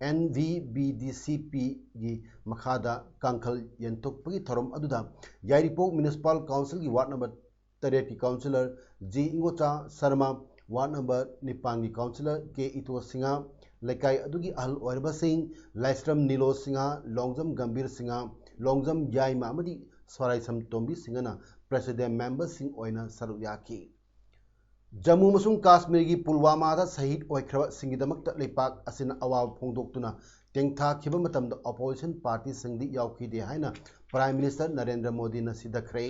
N V B D C Pꯒꯤ ꯃꯈꯥꯗ ꯀꯥꯡꯈꯜ ꯌꯦꯟꯊꯣꯛꯄꯒꯤ ꯊꯧꯔꯝ ꯑꯗꯨꯗ ꯌꯥꯏꯔꯤꯄꯣꯛ Municipal Councilꯒꯤ ward number ꯇꯔꯦꯠꯀꯤ councillor G ꯏꯉꯣꯆꯥ Sharma, ward number ꯅꯤꯄꯥꯟꯒꯤ councillor K ꯏꯇꯣ Singh, ꯂꯩꯀꯥꯏ ꯑꯗꯨꯒꯤ ꯑꯍꯜ ꯑꯣꯏꯔꯕꯁꯤꯡ ꯂꯥꯏꯁ꯭ꯔꯝ ꯅꯤꯂꯣ ꯁꯤꯡꯍ, ꯂꯣꯡꯖꯝ ꯒꯝꯚꯤꯔ ꯁꯤꯡꯍ, ꯂꯣꯡꯖꯝ ꯌꯥꯏꯃ ꯑꯃꯗꯤ ꯁꯣꯔꯥꯏꯁꯝ ꯇꯣꯝꯕꯤ ꯁꯤꯡꯍꯅ president memberꯁꯤꯡ ꯑꯣꯏꯅ ꯁꯔꯨꯛ ꯌꯥꯈꯤ꯫ ꯖꯝꯃꯨ ꯑꯃꯁꯨꯡ ꯀꯥꯁꯃꯤꯔꯒꯤ ꯄꯨꯜꯋꯥꯃꯥꯗ ꯁꯍꯤꯗ ꯑꯣꯏꯈ꯭ꯔꯕꯁꯤꯡꯒꯤꯗꯃꯛꯇ ꯂꯩꯄꯥꯛ ꯑꯁꯤꯅ ꯑꯋꯥꯕ ꯐꯣꯡꯗꯣꯛꯇꯨꯅ ꯇꯦꯡꯊꯥꯈꯤꯕ ꯃꯇꯝꯗ opposition partyꯁꯤꯡꯗꯤ ꯌꯥꯎꯈꯤꯗꯦ ꯍꯥꯏꯅ Prime Minister ꯅꯔꯦꯟꯗ꯭ꯔ ꯃꯣꯗꯤꯅ ꯁꯤꯗꯈ꯭ꯔꯦ꯫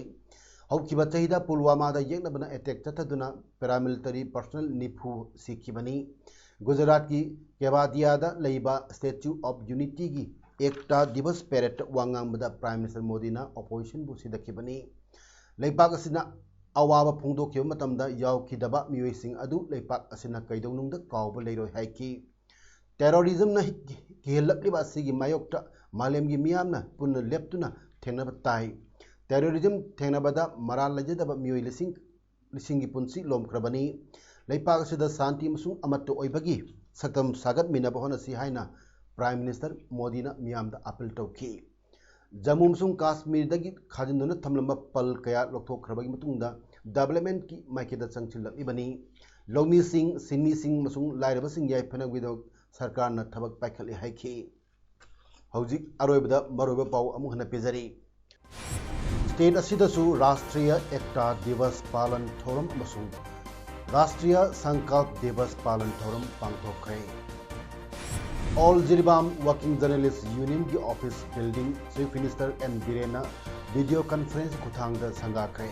ꯍꯧꯈꯤꯕ ꯆꯍꯤꯗ ꯄꯨꯜꯋꯥꯃꯥꯗ ꯌꯦꯛꯅꯕꯅ attack ꯆꯠꯊꯗꯨꯅ paramilitary personnel ꯅꯤꯐꯨ ꯁꯤꯈꯤꯕꯅꯤ꯫ ꯒꯨꯖꯔꯥꯠꯀꯤ ꯀꯦꯕꯥꯗꯤꯌꯥꯗ ꯂꯩꯕ Statue of Unityꯒꯤ ꯑꯦꯛꯇꯥ ꯗꯤꯕꯁ paradeꯇ ꯋꯥ ꯉꯥꯡꯕꯗ Prime Minister ꯃꯣꯗꯤꯅ oppositionꯕꯨ ꯁꯤꯗꯈꯤꯕꯅꯤ꯫ ꯂꯩꯄꯥꯛ ꯑꯁꯤꯅ ꯑꯋꯥꯕ ꯐꯣꯡꯗꯣꯛꯈꯤꯕ ꯃꯇꯝꯗ ꯌꯥꯎꯈꯤꯗꯕ ꯃꯤꯑꯣꯏꯁꯤꯡ ꯑꯗꯨ ꯂꯩꯄꯥꯛ ꯑꯁꯤꯅ ꯀꯩꯗꯧꯅꯨꯡꯗ ꯀꯥꯎꯕ ꯂꯩꯔꯣꯏ ꯍꯥꯏꯈꯤ꯫ Terrorismꯅ ꯀꯤꯍꯜꯂꯛꯂꯤꯕ ꯑꯁꯤꯒꯤ ꯃꯥꯌꯣꯛꯇ ꯃꯥꯂꯦꯝꯒꯤ ꯃꯤꯌꯥꯝꯅ ꯄꯨꯟꯅ ꯂꯦꯞꯇꯨꯅ ꯊꯦꯡꯅꯕ ꯇꯥꯏ꯫ Terrorism ꯊꯦꯡꯅꯕꯗ ꯃꯔꯥꯜ ꯂꯩꯖꯗꯕ ꯃꯤꯑꯣꯏ ꯂꯤꯁꯤꯡ, ꯂꯤꯁꯤꯡꯒꯤ ꯄꯨꯟꯁꯤ ꯂꯣꯝꯈ꯭ꯔꯕꯅꯤ꯫ ꯂꯩꯄꯥꯛ ꯑꯁꯤꯗ ꯁꯥꯟꯇꯤ ꯑꯃꯁꯨꯡ ꯑꯃꯠꯇ ꯑꯣꯏꯕꯒꯤ ꯁꯛꯇꯝ ꯁꯥꯒꯠꯃꯤꯟꯅꯕ ꯍꯣꯠꯅꯁꯤ ꯍꯥꯏꯅ Prime Minister ꯃꯣꯗꯤꯅ ꯃꯤꯌꯥꯝꯗ ꯑꯥꯄꯤꯜ ꯇꯧꯈꯤ꯫ ꯖꯝꯃꯨ ꯑꯃꯁꯨꯡ ꯀꯥꯁꯃꯤꯔꯗꯒꯤ ꯈꯥꯖꯤꯟꯗꯨꯅ ꯊꯝꯂꯝꯕ ꯄꯜ ꯀꯌꯥ ꯂꯧꯊꯣꯛꯈ꯭ꯔꯕꯒꯤ ꯃꯇꯨꯡꯗ developmentꯀꯤ ꯃꯥꯏꯀꯩꯗ ꯆꯪꯁꯤꯜꯂꯛꯂꯤꯕꯅꯤ꯫ ꯂꯧꯃꯤꯁꯤꯡ, ꯁꯤꯟꯃꯤꯁꯤꯡ ꯑꯃꯁꯨꯡ ꯂꯥꯏꯔꯕꯁꯤꯡ ꯌꯥꯏꯐꯅꯕꯒꯤꯗꯃꯛ ꯁꯔꯀꯥꯔꯅ ꯊꯕꯛ ꯄꯥꯏꯈꯠꯂꯤ ꯍꯥꯏꯈꯤ꯫ ꯍꯧꯖꯤꯛ ꯑꯔꯣꯏꯕꯗ ꯃꯔꯨꯑꯣꯏꯕ ꯄꯥꯎ ꯑꯃꯨꯛ ꯍꯟꯅ ꯄꯤꯖꯔꯤ꯫ State ꯑꯁꯤꯗꯁꯨ ꯔꯥꯁꯇ꯭ꯔꯤꯌ ꯑꯦꯛꯇꯥ ꯗꯤꯕꯁ ꯄꯥꯂꯟ ꯊꯧꯔꯝ ꯑꯃꯁꯨꯡ ꯔꯥꯁꯇ꯭ꯔꯤꯌ ꯁꯪꯀꯜꯞ ꯗꯤꯕꯁ ꯄꯥꯂꯟ ꯊꯧꯔꯝ ꯄꯥꯡꯊꯣꯛꯈ꯭ꯔꯦ꯫ All Jiribam Working Journalist Unionꯒꯤ office building Chief Minister N ꯕꯤꯔꯦꯟꯅ video conference ꯈꯨꯠꯊꯥꯡꯗ ꯁꯪꯒꯥꯈ꯭ꯔꯦ꯫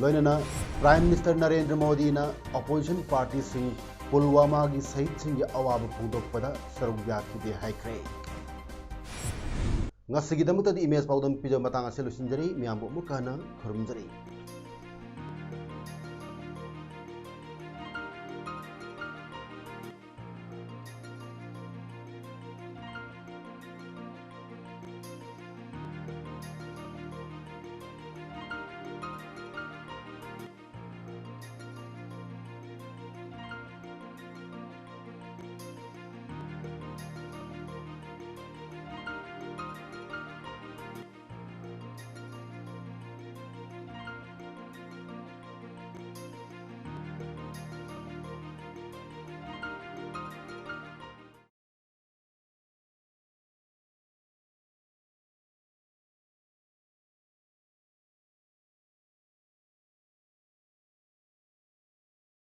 ꯂꯣꯏꯅꯅ Prime Minister ꯅꯔꯦꯟꯗ꯭ꯔ ꯃꯣꯗꯤꯅ opposition partyꯁꯤꯡ ꯄꯨꯜꯋꯥꯃꯥꯒꯤ ꯁꯍꯤꯗꯁꯤꯡꯒꯤ ꯑꯋꯥꯕ ꯐꯣꯡꯗꯣꯛꯄꯗ ꯁꯔꯨꯛ ꯌꯥꯈꯤꯗꯦ ꯍꯥꯏꯈ꯭ꯔꯦ꯫ ꯉꯁꯤꯒꯤꯗꯃꯛꯇꯗꯤ ꯏꯃꯦꯖ ꯄꯥꯎꯗꯝ ꯄꯤꯖꯕ ꯃꯇꯥꯡ ꯑꯁꯤ ꯂꯣꯏꯁꯤꯟꯖꯔꯤ꯫ ꯃꯤꯌꯥꯝꯕꯨ ꯑꯃꯨꯛꯀ ꯍꯟꯅ ꯈꯨꯔꯨꯝꯖꯔꯤ꯫